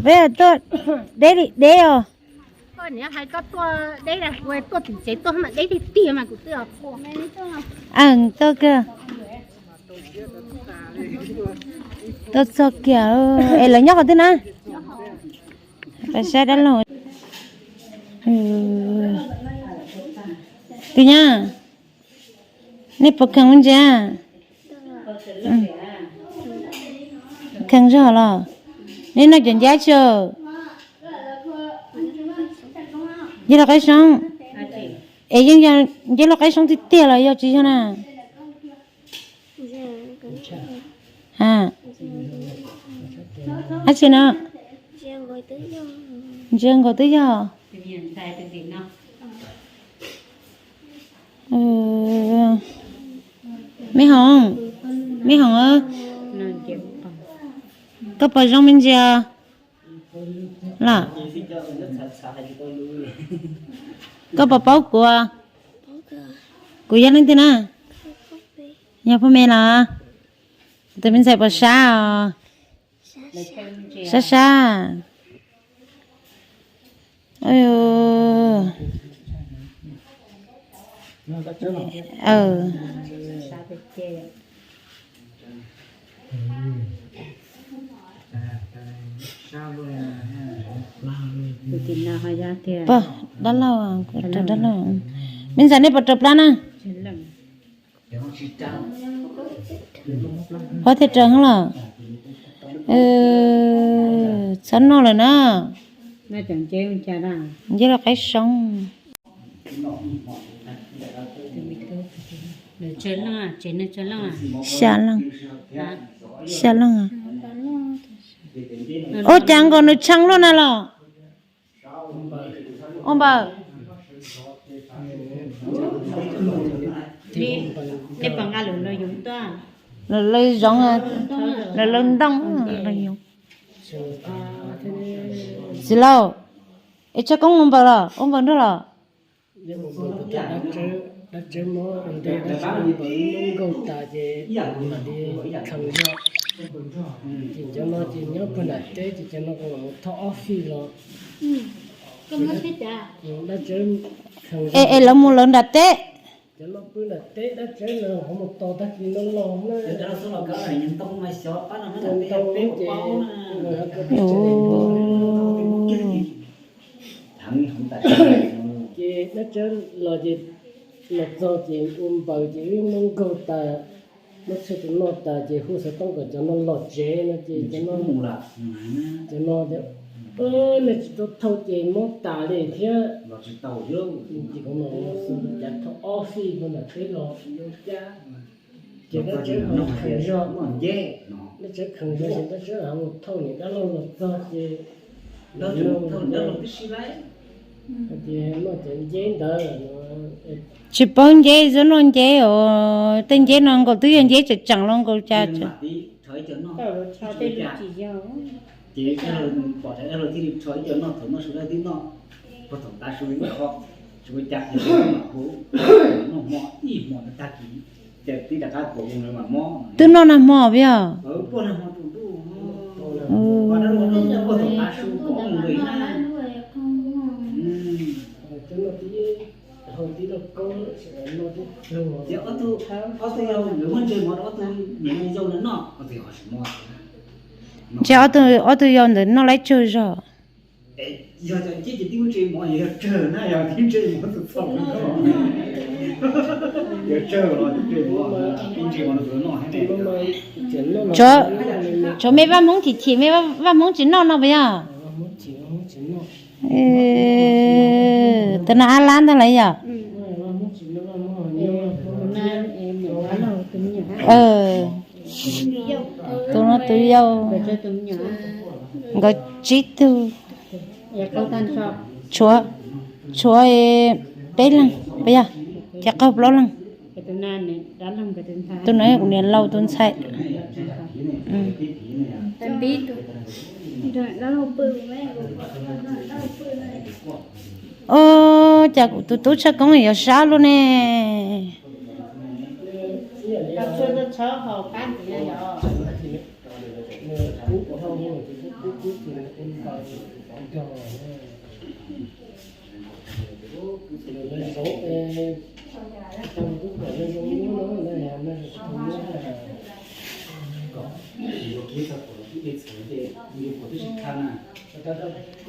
Peb tuaj deb li deb os. Niam hais koj tuaj deb, kuv tuaj tim tsev tuaj mas deb tiag tiag mas kuv twb os. Tuaj kiag. Tuaj txog kiag es lawv nyob qhov twg na? Pab saib dab laug. Tus nyab, nej puas kheev me ntsis? Kheev zog los? Nej noj cov nceb tsi? Nceb lauj qaib soob. Es yeej yog nceb lauj qaib soob tiag tiag los yog tsis yog na? Dab tsi no? Ntsia nkaus twb yog. Me Hoov, me Hoov, koj puas zoo me ntsis los? Koj puas paub kuv? Kuv yog leej twg na? Yog poj me los? Tus me ntxhais puas sab os? Sab sab. Pog, dab laug, kuv raug dab laug. Me ntxhais nej puas raug plab na? Pog thiaj raug los? Txhob noj lawm na. Nceb lauj qaib soob. Xya leej, xya leej. Ua cas nkaus nws tshee luaj na los? Ua npaws. Lawv lawv zoov, lawv lawv ntoo, lawv yoov. Txiv laus, es tshaj koob ua npaws los, ua npaws nrog los? Dab tsawb mob ua ntej, dab tsawb ua npaws mob nkaug tas ces mam li kheev zog. Ces cov no ces nyob puag nram teb ces cov no kuj mus thauj ob fij los. Dab tsawb kheev zog. Es lawv mus lawv nram teb. Cov no pw nram teb, dab tsawb no ho mus tos tag kis no los na. Ntoo ces ces dab tsawb los ces los txog ces ua npaws ces wb muab nkaug tas, muab tshuaj tus noj tas ces hu xov tooj kom cov no los tsev no ces cov no, cov no tias, nej tsis tau thauj ces mob tas li thiab. Ces kuv mam xu cav thauj ob fij puag nram teb los. Ces dab tsawb kheev zog, dab tsawb kheev zog ces dab tsawb ho mus thauj niam dab laug los txog ces, hais tias noj cov nceb ntawd. Tsis paub nceb, txhob noj nceb os, tej nceb no nkaus twb yog nceb tseem tseem los nkaus cas. Ces dab laug pom dab laug thiaj li rho ib co noj thaum noj su dab tib noj, puag thaum tav su ib yam, tsis ua cas, noj hmo ib hmo tag kis, ces tib rov qab tuav mus lawv mam mob. Twb noj nag hmo puas yog? Puag nag hmo tus ntuj, puag thaum tav su kom mus lawm na. Ces ob tug, ob tug yau ntawd muab ntses mov rau ob tug niam yau ntawd noj, ob tug yau ho tsis mob. Ces ob tug, ob tug yau ntawd noj laib tsawg zog? Yog cov nceb ces tib lub ntses mov, yog tsawg na, yog tib ntses mov txom txom, yog tsawg los tib ntses mov, tib ntses mov no txawm noj. Tshuav mej Vaj Hmoob chim chim, mej Vaj Hmoob tsis noj no puas yog? Tus no ab lab ntag lawm yom. Tus no tus yau, nkawd tsib tug. Tshuav, tshuav peb leeg puas yog? Ces qaug plaub leeg. Tus no yog kuv niam laus tus ntxhais. Ua cas kuv tus tub tshaj koob yuav sab luaj ne.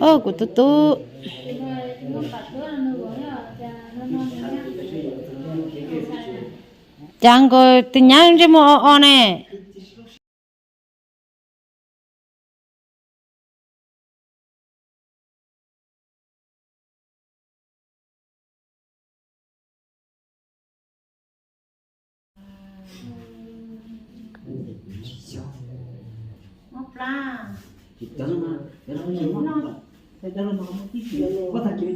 Oj, kuv tus tub. Cas nkaus tus nyab ntsej muag o o ne. Mob plab, mob plab, mob plab ces lawv rov qab raws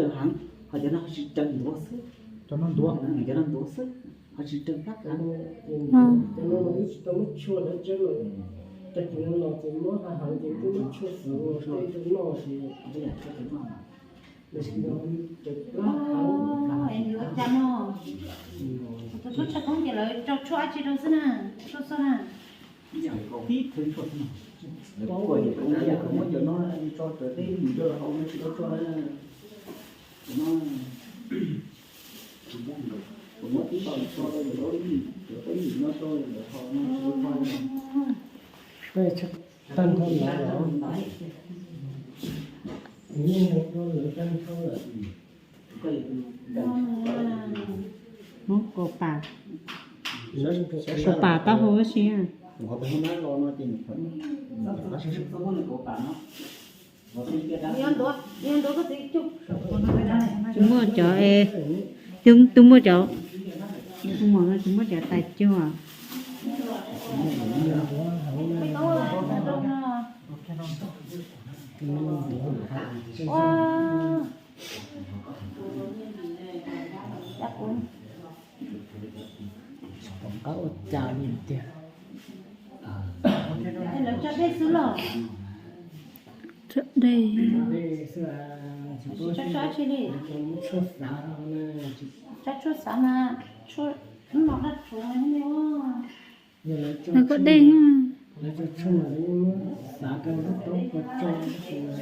heev, ho cov no ho tsis raws ntuav xwb. Cov no ntuav, cov no ntuav xwb, ho tsis raws plab heev. Cov no los twb tsis tau muab tshuaj lawv tseeb lawm, tag kis no los tseem muab hav heev ces twb muab tshuaj xwb ua tej rau noj ces lawv yam tshuaj tseem noj. Tab sis no raws plab heev. Tus tub tshaj koob ces lawv rau tshuaj dab tsi rau xwb na, tshuaj xwb na. Tib thawj tshuaj xwb no. Lawv kuaj ces kuv yam kuv muab cov no tso raws teb mus rau hauv no tsis tau tshuaj na. Cov no, kuv muab tib tau tso rau cov teb mus no rau lawv hauv no tsis tau tshuaj na. Tag nrho lawv los, kuv yeej hais rau lawv tag nrho lawm. Muab kaus pam, kaus pam taub hau ua si. Tus muaj cov, tus, tus muaj cov, tus muaj cov tais cuag. Ua, qab ua cas li tiag. Lawv tso dej xwb los? Tso dej. Tsis tso dab tsi li. Tso tshuaj xav mas, tshuaj no dab tsuv li. Lawv koj dej.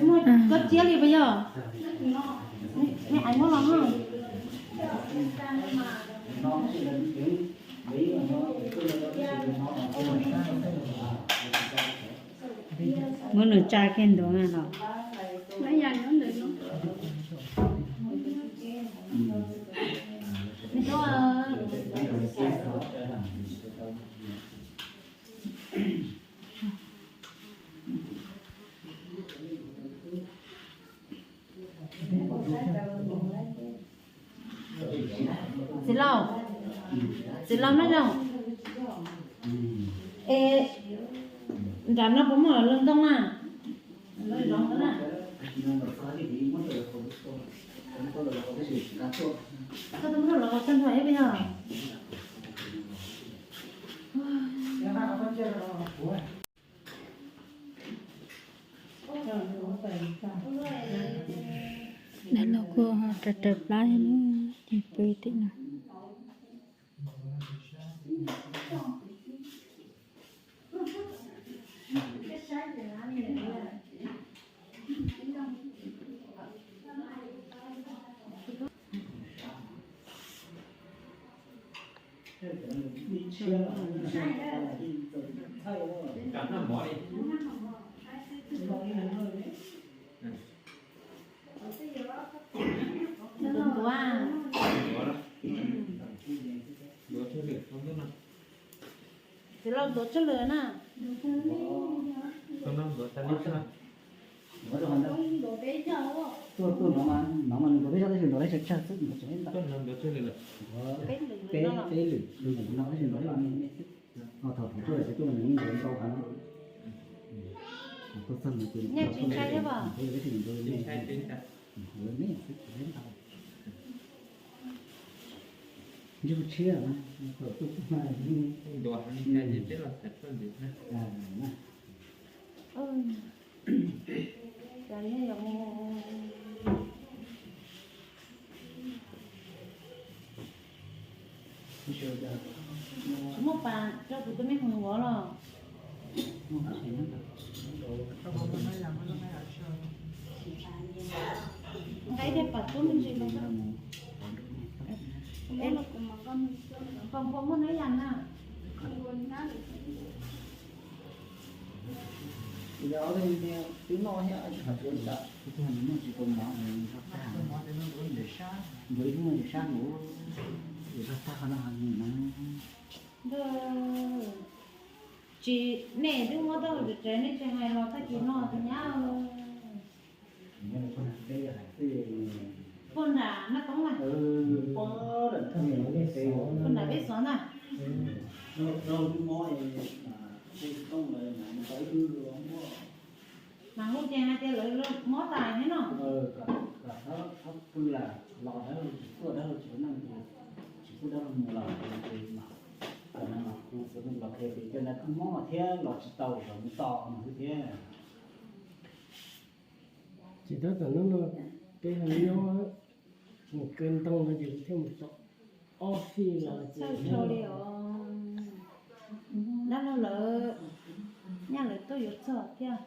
Muaj koj ciab li puas yog? Nej ais muab los. Muab nws tsa kiag ntua los. Txiv laus, txiv laus noj zoo. Es nram no puas muaj lawv ntoo na? Koj twb muab rau lawv haus tag nrho ib pliag. Dab laug kuj ho raws raws plab thiab na, ces pw tim no. Txiv laus ntuav tsawg lwm na? Tuaj, tuaj no mas, no mas nws ntuav peb zaug tab sis ntuav lawv tsawg tsawg xwb, ntuav tsis tau. Peb, peb lwm, nws ntuav no tab sis ntuav me me xwb. Ho thaum thaum tuaj lawm ces tuaj nws yeej ntuav ntau heev. Tuaj txog no ces ntuav me me, ntuav me me xwb, ntuav me ntau. Ntsej muag tshiab mas, thaum tuaj txog no, Tsis muaj pas rau kuv tus me hluas vov los? Nqa ib tiag pas tuab me ntsis los. Pom pom muaj nab yas na. Twb noj thiab, tsis hais tsis ua li cas, tsis tau mov, ncuav ib hnub nws sab nkaus, zog tag qhov no heev na. Tsis, nej twb muab tau tsev nej tsis hais los tag kis no tus nyab. Puag nram Maj Toob na. Puag nram peb xov na. Mas hu ces hais tias lawv mob tas thiab no. Tsis tuaj dab laug mus los, los qhia tias cov ntawd kuj mob thiab los tsis tau zaum mus tos no xwb thiab. Ces tab tom hnub no peb ho nyob mus kaw ntoo no ces kuv thiaj mus txog ob fij los ces txhawj li os. Dab laug lawv, nyaj lawv tuaj yuav txog thiab.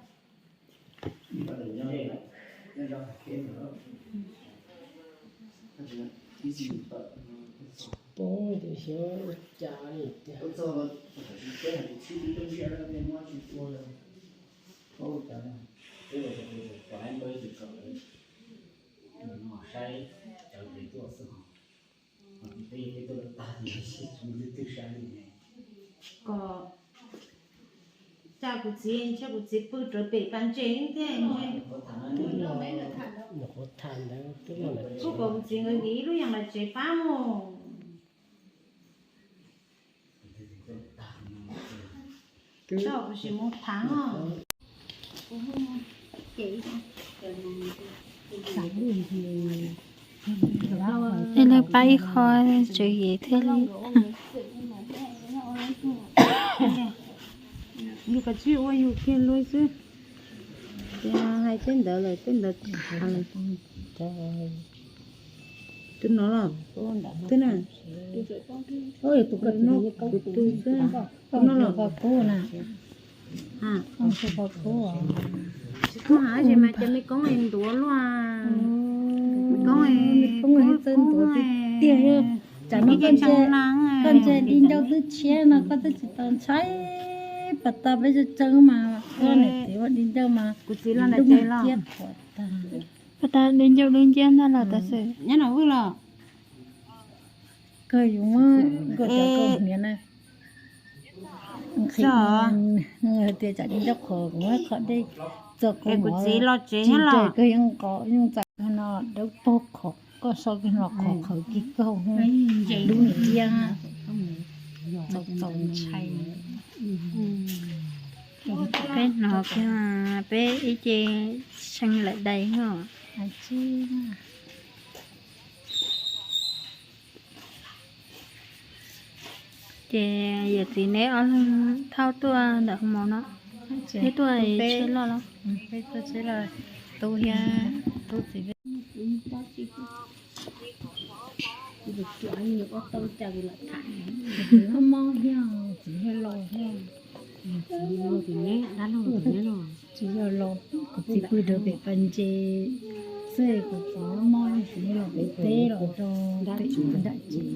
Tsis paub tias xyov ua cas li tiag. Kom cas kuv txiv, ntshe kuv txiv pw rawv pem pas ntses thiab ntshe. Nyuam qhuav tham ntawd, kuj kom kuv txiv nkawd ntim ib lub yas mas tsev pab mus. Tsis mus thav os. Es lawv pab ib qho tswv yim thiaj li. Yus kav tsij ua yus kiag lui xwb. Ces hais tej ntawd lawm, tej ntawd twb no los, twb na, tus no los, koj kub na. Koj hais ces mas cov me koob es ntuav luaj, me koob es kub kub tiag. Tsam no koj ntse di ncauj twb tshiab no koj twb tsis tau ntshai, pas tas peb tseeb tseeb mas koj niam txiv ua di ncauj mas kuv txiv los ntawm ces los. Pas tas di ncauj dub nciab ntag los tam sim. Nyob no wb los. Kawg yus muab nkauj cov nkauj hniav na. Nqhis, tias tsam di ncauj qhuav kuv muab qhov dej txog kuv mov, tsis ntseg kawg yeej nqos yeej txaws no dawb paug qhov koj so kawg no qhov qhawv kig kaug dub nciab. Txaus txaus ntshai. Peb hnov kiag peb ib ce tshee lawm dais os. Ces yawm txiv neb ob leeg thauj tuaj ntawm hoo maum no, neb tuaj tsheb loj los? Peb tuaj tsheb loj, tub thiab tub txiv peb. Mob mob thiab, txiv yawg laus thiab. Txiv yawg laus, kuv txiv pw rau pem pas ntses xwb, kuv txiv mob txiv yawg laus pem teb los rau pem nram tsev.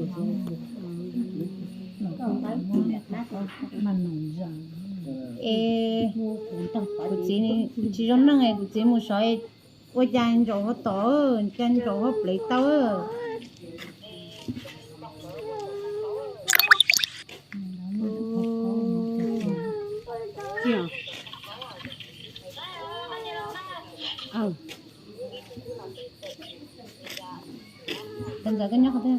Mas nus zos es kuv txiv tsis zoo neej es kuv txiv mus sov ua cas ntsaum hauv tom, cas ntsaum hauv plev tau. Ntawd koj nyob qhov twg?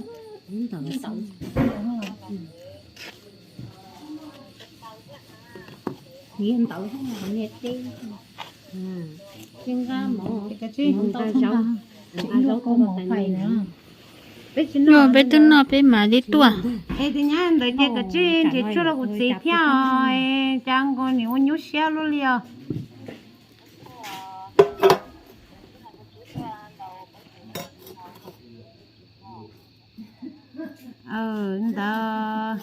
Niag ntawd niag teb, nqa mov, nqa zaub, nqa zaub koj mov fais na. Peb twb noj peb mam li tuaj. Es tus nyab ntawd ces koj tsij nrhiav tshuaj rau kuv txiv thiab, cas nkaus nim ua nyuaj siab luaj li os. Ntawd,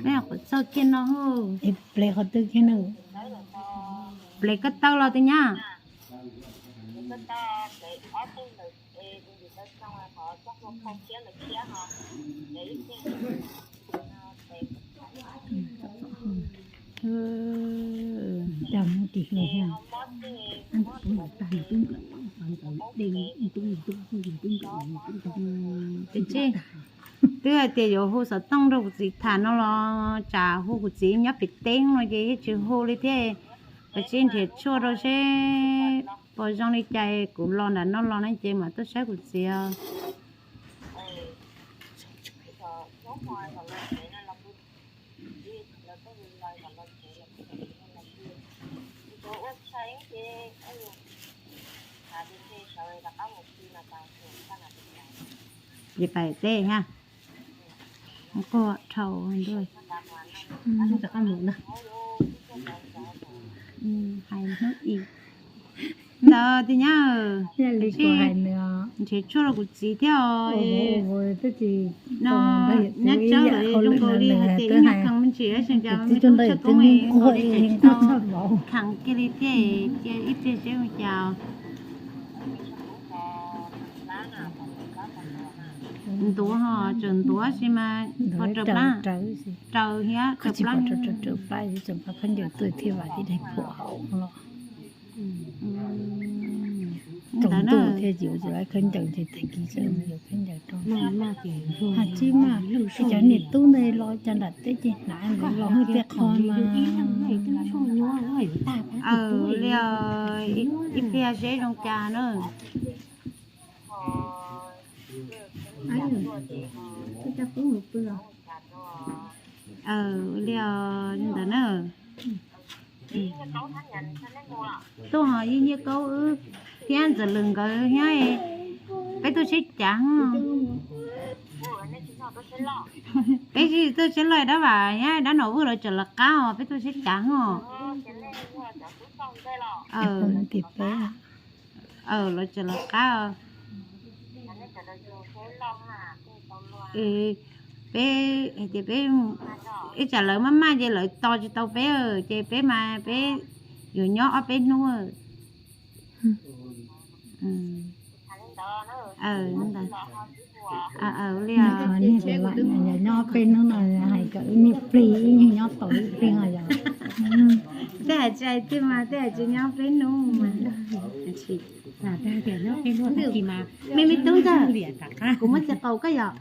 peb qhov txog kiag no, ples qhov twg kiag na? Ples koj tau los tiag nyab? Twb hais tias yuav hu xov tooj rau kuv txiv tham no los tsam hu kuv txiv nyob pem teb no ces yeej tsis hu li thiab. Kav tsij nrhiav tshuaj rau seb puas zoo li cas, kuv los nram no los na ces mam tuaj saib kuv txiv. Ces pais teb ha. Quaj dhau ntuj. Hais hnub ib ntawd tiag nyab, nrhiav tshuaj rau kuv txiv thiab os. No, nyab tsawb lawm zoo nkaus li hais tias ib nyuag kheev me ntsis tab sis cas me tub tshaj koob nkaus li ces tsis tau kheev kiag li thiab, cia ib pliag seb ua cas. Ntuav ho tseem ntuav sis mas pom raws plab, raws thiab raws plab, raws plab, khaub ncaws tuaj thiaj vam tib daig phuam hauv los. Tsaus ntuj thiaj yuav yuav khaub ncaws ces tag kis tseem yuav khaub ncaws rau. Has tsis mas, cov niam tub ntawd los cov nram teb ces hnav ntawd los hwj tiaj qho mas. Li ib pliag seb zoo cas na. Li ntawd na. Tuaj ho yeej nyiaj kaub wb thiab Ntxawm Lwm nkawd thiab. Peb tuaj tsheb cav. Peb tsis tuaj tsheb loj dab vam thiab dab Nom Vwj lawv tseem lawv qab os, peb tuaj tsheb cav os. Lawv tseem lawv qab os. Peb hais tias peb ib tsam lawv maj maj ces lawv tos tsis tau peb ces peb mas peb yuav nyob ob peb hnub. Li nyob peb hnub no hais kom wb niag plig ib nyuag nyob tau ib pliag yom. Tej hais tsis hais tiag mas tej hais tsis nyob peb hnub mas. Me me tub ntag, kuv muab txiv qaus koj yom.